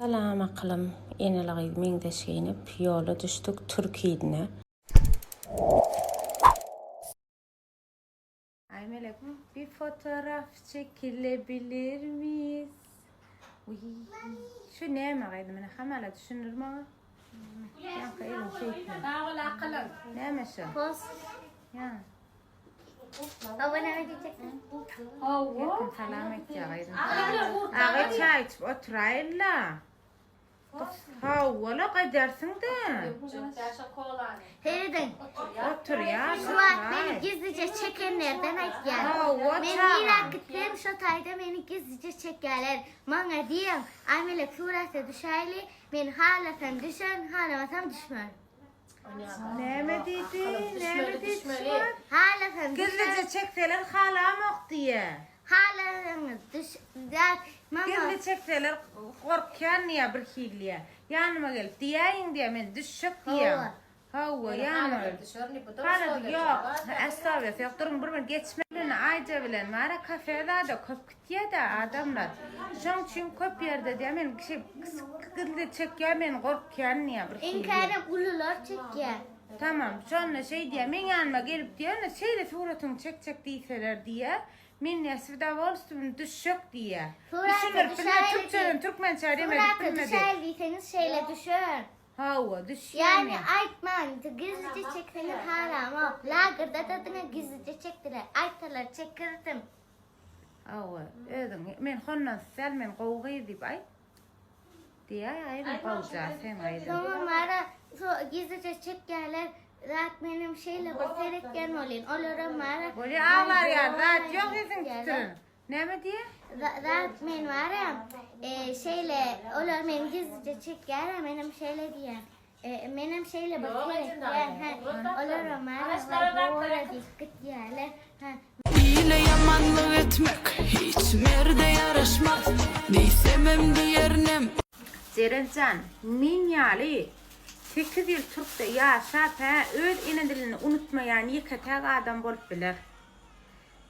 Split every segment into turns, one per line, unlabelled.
Salam akylym, eneli gyz meňzeş geýnip ýola düşdük Türkiýdine. Aý Melek bir fotoraf çekilebilir miyiz? Uý, şu näme gyzym ine hamala düşündir maňa. Ýaňky eliň şeýtme.
Sag bol akylym.
Näme şu?
Post.
Ýa.
Baba näme diýjekdiň?
Hawa.
Her kim salam aýtýar gyzym. Aga çaý içip oturaýyn-la. Hawa-la gaýdarsyň-da.
Serediň.
Oturýar.
Şu wagt meni gizlije çekenlerden aýtýan.
Hawa,
Men
çaga.
nirä gitsem şo taýda meni gizlije çekýärler. Maňa diýiň, Aýmelek surata düşäýli, men halasam düşerin, halamasam düşmerin.
Näme diýdi? Näme diýdi şu wagt?
Halasaň
Gizlije çekseler halamok diýýä.
Halasaňyz düş zat mama.
Gizli çekseler gorkýan diýýä bir hili diýýä. Ýanyma gelip diýäýiň diýýä men düşjek diýýä. Hawa ýanyma gelip. Halady ýok. Ässawiýasy ýok. Duruň bir min geçme bilen Aýja bilen bara kafe zada köp gitýä-de adamlar. Şoň üçin köp ýerde diýýä men kişi gizli çekýä men gorkýan diýýä bir hili.
Iňkärem ulular çekýä.
Tamam şonda şeý diýýä meň ýanyma gelip diýýä indi şeýle suratyňy çekjek diýseler diýýä men diýýä s udowolstwiem düşjek diýýä.
Surata
Düşündirip bilmedi
düşäýli
türkçeden türkmençä dem edip
Surata
bilmedi.
düşäýli diýseňiz şeýle düşer.
Hawa, düşýän
Ýagny
men.
aýtman, gizlije çekseňiz haramok. Lagerdada diňe gizlije çekdiler. Aýtsalar çekirdim.
Hawa, özüň men hondan däl, men gowy gyz diýip aýt. Diýäý aýdym gowja seň aýdym.
Soňam bara şo gizlije çekýärler. Zat menem şeýle bir seretýän bolýan. Olaram bara
Bolýa aglar ýaly zat ýok ýüzüň titirin. Näme diýýä?
Zat men bara şeýle olar meni gizlije çekýär, menem şeýle diýýän. Menem şeýle bir seretýän, hä, olaram bara bora diýip gitýärler. Hä.
Ile ýamanlyk etmek hiç merde ýaraşmaz Diýsemem diýerinem.
Jeren jan, men ýaly sekiz ýyl türkde ýaşap hä öz ene dilini unutmaýan ýeke-täk adam bolup biler.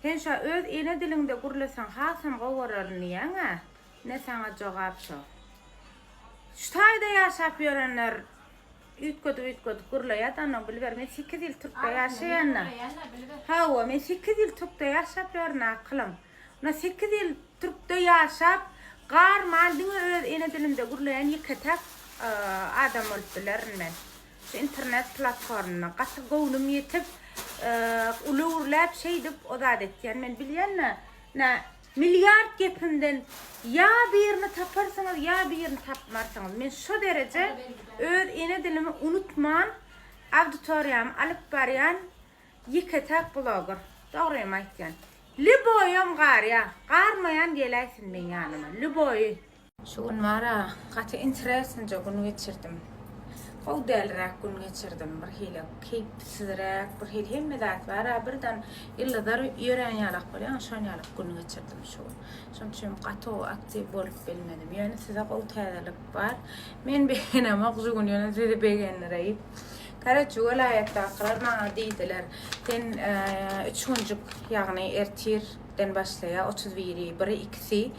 Sen şo öz ene diliňde gürleseň hasam gowy bolaryn diýýäň-ä. Ine saňa jogap şo. Şu taýda ýaşap ýörenler üýtgedip-üýtgedip gürleýär-de onnoň biliber. Men sekiz ýyl türkde ýaşaýan-da. Hawa, men sekiz ýyl türkde ýaşap ýörün akylym. Muna sekiz ýyl türkde ýaşap, garman diňe öz ene dilimde gürleýän ýeke-täk adam bolup bilerin men. Şu internet platformyna gaty göwnüm ýetip, uly öwrüläp şeýdip o zat etýän. Men bilýän-de, nä milliard gepimden ýa birini taparsyňyz, ýa birini tapmarsyňyz. Men şo dereje öz ene dilimi unutman auditoriýamy alyp barýan ýeke-täk bloger. Dogrymy aýtýan. Lýuboýam garýa. Garmaýan geläýsin meň ýanyma. Lýuboýy. Şu gün bara gaty interesnje gün geçirdim. Gowy dälräk gün geçirdim. Bir hili keýpsizräk, bir hili hemme zat bara birden ýyldyzlar ýörän ýalak bolýar, şon ýalak gün geçirdim şu gün. Şonuň üçin gaty gowy aktiw bolup bilmedim. Ýöne size gowy täzelik bar. Men begenemok şu gün ýöne sizi begendireýin. Karoçi welaýatdakylar maňa diýdiler, sen üç günjük ýagny ertir den başlaýar 31-i, biri, ikisi.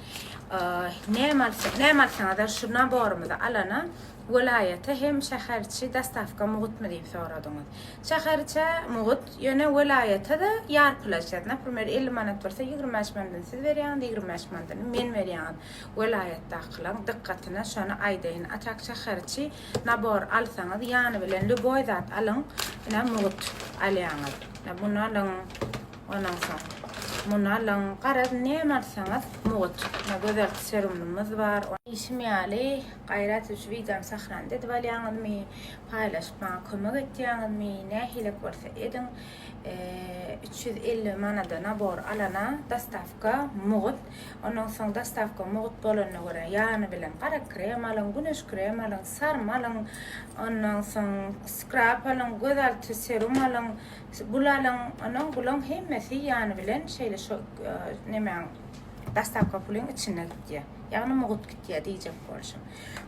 Näme alsa, näme alsaňyzlar şu naborymyzy alana welaýata hem şäher içi dostawka mugutmy diýip soradyňyz. Şäher içä mugut, ýöne welaýata-da ýarpylaşýar. Naprimer 50 manat bolsa 25 manadyny siz berýäňiz, 25 manadyny men berýän. Welaýatdakylaryň dykgatyna şony aýdaýyn. A tak şäher içi nabor alsaňyz ýany bilen lýuboý zat alyň, ine mugut alýaňyz. Ine buny alyň. Ondan soň muny alyň. Garaz, näme alsaňyz mugt. Ine gözelti serumymyz bar. Işim ýaly gaýrat edip şu wideony sahranit edip alýaňyzmy, paýlaşyp maňa kömek etýäňizmi, nähilek bolsa ediň. 350 manada nabor alana dostawka mugt. Ondan soň dostawka mugt bolanyna görä ýany bilen gara krem alyň, güneş krem alyň, sarma alyň, ondan soň skrap alyň, gözalty serum alyň. Gulalyň, onuň gulaň hemmesi ýany bilen şeýle şo nemäň dostawka pulyň içinde gitýär. Ýagny mugt gitýär diýjek bolşum.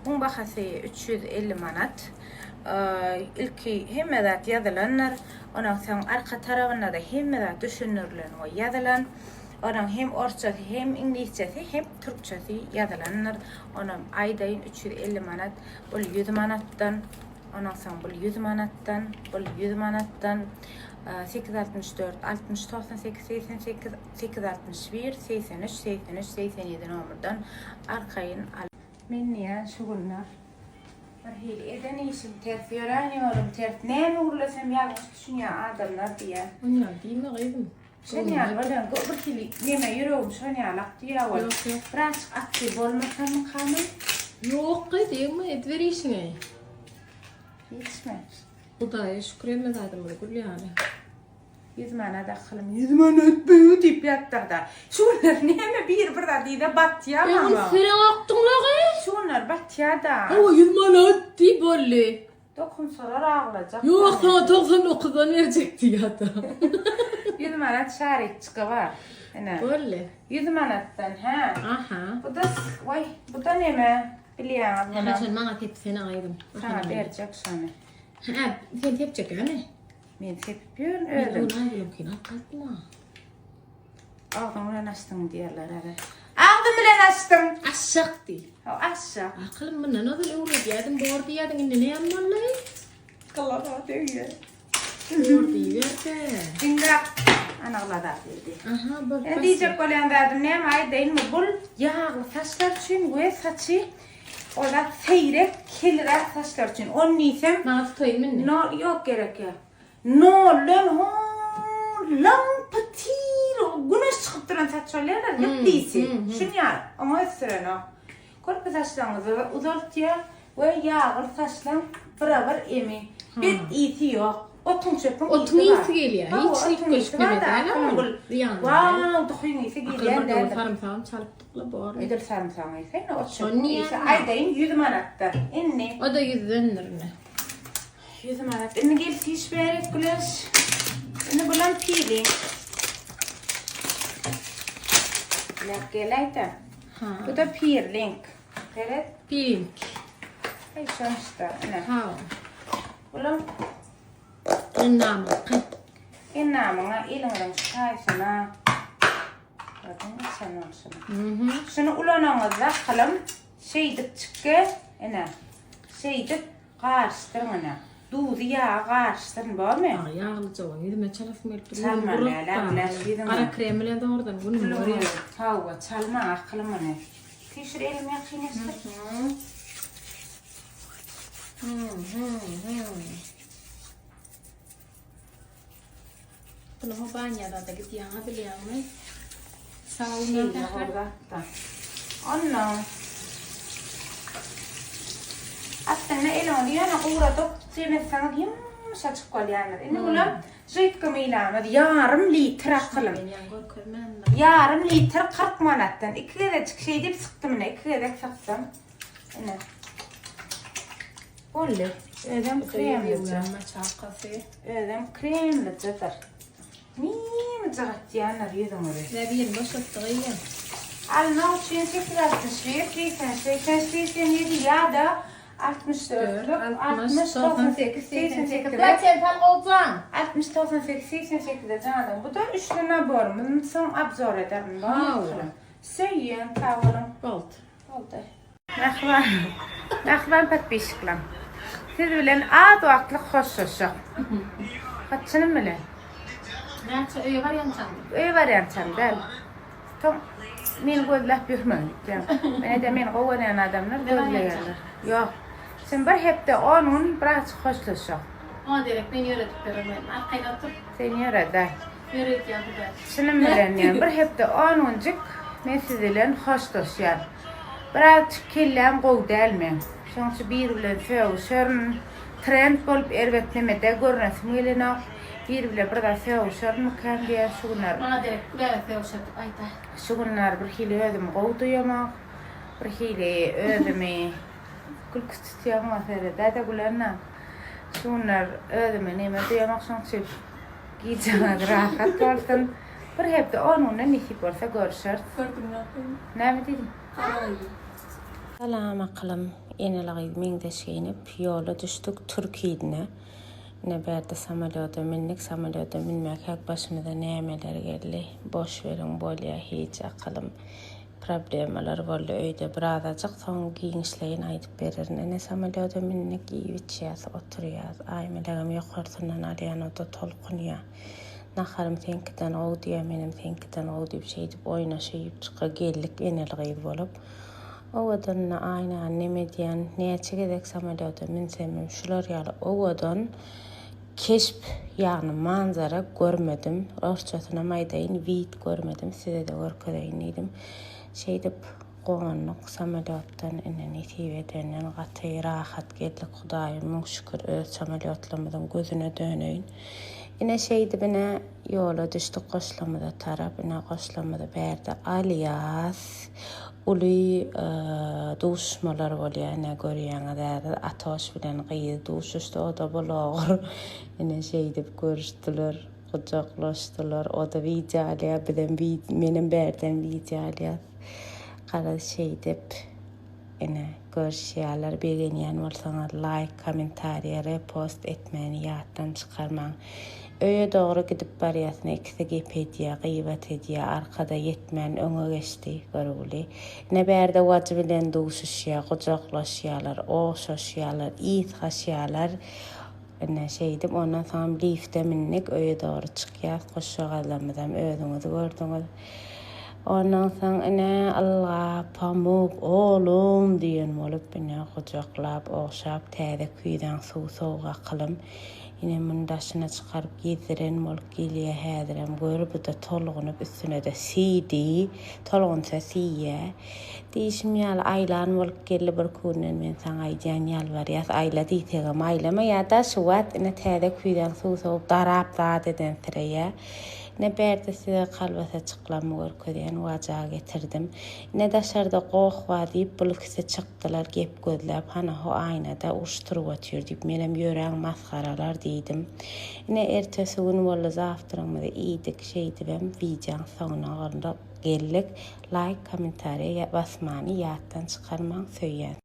Muň bahasy 350 manat. Ilki hemme zat ýazylandyr. Ondan soň arka tarabynda-da hemme zat düşündirilen we ýazylan. Onuň hem orsçasy, hem iňlisçesi, hem türkçesi ýazylandyr. Onam aýdaýyn 350 manat, bul 100 manatdan, ondan soň bul 100 manatdan, bul 100 manatdan, 864 60 98 88 861 83 83 87 nomerden arkaýyn al. Men diýýän şu günler bir hili eden işim ters, ýörän ýolum ters, näme gürlesem ýalňyş düşünýär adamlar diýýän.
Onýaly diýme gyzym.
Şon ýaly bolýan, bir hili neme ýüregim şon ýalak diýýär ol.
Ýok, ýok.
Birazjyk aktiw bolmasammykam?
Ýok gyz, degme, ediber işiňi.
Hiçmi?
Hudaýa şükür hemme zadymyz gül ýaly.
100 manat akylym, 100 manat bu diýip ýatdyrda. Şu günler näme biri bir zat diýse batýar
E, ony
maňa.
sereň akdyň-la gyz.
Şu günler batýar-da.
Hawa, 100 manat diý boldy.
Dokunsalar aglajak.
Ýok, saňa 99-dan berjekdi ýa-da.
100 manat şarikçika bar. Ine.
Boldy.
100 manatdan, hä.
Aha.
Bu da, waý, bu da neme? Bilýäňiz muny.
Hä, şony maňa sepsene gyzym.
Saňa berjek şony.
Hä, sen sepjek ýa-ni?
Men sepip ýörün
Men
özüm.
ony aýbylyňkyny alyp gaýtma.
Agzyň bilen açdyň diýerler häzir. Agzym bilen açdym.
Aşak diý.
Haw, aşak.
Akylym mundan ozal öwredýärdiň, bor diýýärdiň, indi näme boldy?
Gylyga degýär.
Bor diýiber-de.
Diňläp, anagla zat diýdi.
Aha, bor.
E, diýjek bolýan zadym näme aýdaýynmy? Bul ýagly saçlar üçin we saçy ola seýrek, kelräk saçlar üçin. Ony diýsem,
Maňa tutaýynmy indi?
No, ýok gerek ýok. Noldan hon lampa tir güneş çykyp duran saç bolýarlar, hep diýsi. Şun ýaly, oňa ösdürenok. Körpe saçlaryňyzy uzaltýar we ýagly saçlaň bira-bir emi. Bet ysy ýok. Otuň çöpüň
Otuň
ysy bar.
ysy gelýär.
Hawa,
Hiç
otuň
üýtgeşik
ysy bar
neme
da,
däl
akyň
ol.
bul.
Zyýanly däl.
Wow, duhyň ysy
Akyl
gelýän
bir döwür
däldir.
sarymsagam çalypdykla bor.
Edil sarymsagyň ysy, ine ot
Şony
çöpüň ysy.
diýýän.
Aýdaýyn 100 manatdan. Indi.
O-da ýüzdendir ine.
100 manat. Indi gel tiş berek güleş. Indi bulam pili. Lak gel aýda.
Ha.
Bu da pirlink. Seret.
Pink.
Ay şonçta. Ine.
Ha.
Bulam
Ennamyňky.
ennamyňa eliňiziň şaýsyna. Gördüňmi sen şunu?
Mhm.
Şunu ulanaňyzda kylym şeýdip çykge. Ine. Şeýdip garyşdyryň ine. Duzy ýagy garyşdyryn, bormy?
Aa, ýaglyja ony ýüzüme çalasym gelip dur.
Çalma,
Ýüzüm
näle,
gurat
güneş
da.
ýüzüňe.
Gara krem bilen dogrudan günüm görýär.
Hawa, çalma akylym ony. Süýşür elim ýakynlaşdyr.
Bunu ho banýada da gidýäňä bilýäňmi? Sauna
Şeýle
säher.
horgatda. Ondan. Aslynda eliňizi ýöne guradyp, jemetseniz ýumşajyk bolýandyr. Indi bular židko mylamyz ýarym litr akylym.
Men ýaň görkezmändim.
Ýarym litr 40 manatdan. Iki gezecik şey diýip syktym ine, iki gezek sykdym. Ine. Boldy. Özem kremlice.
Çakasy.
Özem kremlicedir. Mimicik atýanlar ýüzüňizi.
Ve birini boşatdyk eýýäm.
Almak üçin 861, 83, 87 ýa-da 64, 60, 98, 88,
Platin tam olcan.
60, 98, 88 canım. Bu da üçlü naborumuz. Soň abzor ederim.
Hawa.
Söýün, sag boluň.
Boldy.
Boldy. Mähriban, mähriban podpisçikler. Siz bilen az wagtlyk hoşlaşak. Haçanım bilen?
Näçe öýe barýançaň?
Öýe barýançam däl. Soň meni gözläp ýörmegin diýýän. Men de meni gowy görýän adamlar gözleýärler. Ýok. Sen bir hepde 10 gün biraz hoşlaşak.
Ona derek ben ýöredip beremem. Arkaýyn otur.
Sen ýöre-de.
Ýöredýän Hudaý.
Şunuň bilen diýen bir hepde 10 günjük men siz bilen hoşlaşýan. Birazcık kellem gowy däl men. Şonuň üçin bir bilen sögüşerin. Trend bolup erbet nemede görünesim gelenok. Bir bile bir zat sögüşerinmikäm diýen şu günler.
Ona derek güläge sögüşerdik aýda.
Şu günler bir hili özümi gowy duýamak. Bir hili özümi gülkü tutýan meselede de gülenä. Şu günler özümi neme duýamak şonuň üçin gijäňiz rahat bolsun. Bir hepde 10 günden nesip bolsa görüşeris.
Gördüm ýa.
Näme diýdim? Salam akylym. Eneli gyz meňzeş geýnip ýola düşdük Türkiýedine.
Ine bärde samolýoda mündik, samolýoda münmäkäk başymyza nämeler geldi. Boş beriň bolýa hiç akylym. Problemalar boldy öýde birazajyk soň giňişleýin aýdyp bererin. Ine samolýoda mündik iýip içýäs oturýas. Aýmelegem ýokarsyndan alýan oda tolkunýa. Naharym seňkiden gowy diýýä menem seňkiden gowy diýip şeýdip oýnaşyp çyka geldik eneli gyz bolup. Owadanyna aýnany neme edýän, näçe gezek samolýoda münsemem şular ýaly owadan keşp, ýagny manzara görmedim. Orsçasynam aýdaýyn, wid görmedim, size-de görkezeýin diýdim. Şeýdip gonduk samolýotdan, indi nesip edenden gaty rahat geldik, Hudaýa müň şükür, öz samolýotlarymyzyň gözüne döneýin. Ine şeýdip ine ýola düşdük goşlamyza tarap, ine goşlamyzy bärde alýas. Uly duşuşmalar bolýar ine görýäňiz häzir Atoş bilen gyzy duşuşdy oda bloger ine şeýdip görüşdiler gujaklaşdylar oda wideo alýar bizem menem bärden wideo alýas garaz şeýdip Ine, görüşýärler, begenýän bolsaňyz laýk, kommentariýa, repost etmäni ýatdan çykarmaň. Öýe dogry gidip barýasyna ikisi gep edýä, gybat edýä, arkada ýetmän öňe geçdi, görgüli. Ine bärde wajy bilen duşuşýa, gujaklaşýalar, ogşaşýalar, ysgaşýalar. Ine, şeýdip, ondan soňam lifte mündik, öýe dogry çykýas, goşjagazlarymyzam özüňiz gördüňiz. Ondan soň, ine, ylgap, Pamuk, oglum! diýen bolup, ine, gujaklap, ogşap, täze küýzäň suwy sowuk akylym. Ine, muny daşyna çykaryp gezdiren bolup gelýä häzirem, gör, bu-da tolgunyp, üstüne-de siýdi. Tolgunsa siýýä. Diýşim ýaly aýlan bolup geldi birki günden men saňa aýdýan ýalbarýas aýla diýsegem aýlamaýada şu wagt ine täze küýzäň suw sowup darap zat edensireýä. Ine bärde size kalbasa çyklamy görkezýän waja getirdim. Ine daşarda goh bar diýip bul ikisi çykdylar gep gözläp hany ho aýnada uruş turup otyr diýip menem ýöräň masgaralar diýdim. Ine ertesi gün boldy zawtragymyzy iýdik şeýdibem wideoň soňuna geldik. Laýk kommentariýa basmany ýatdan çykarmaň söýýän.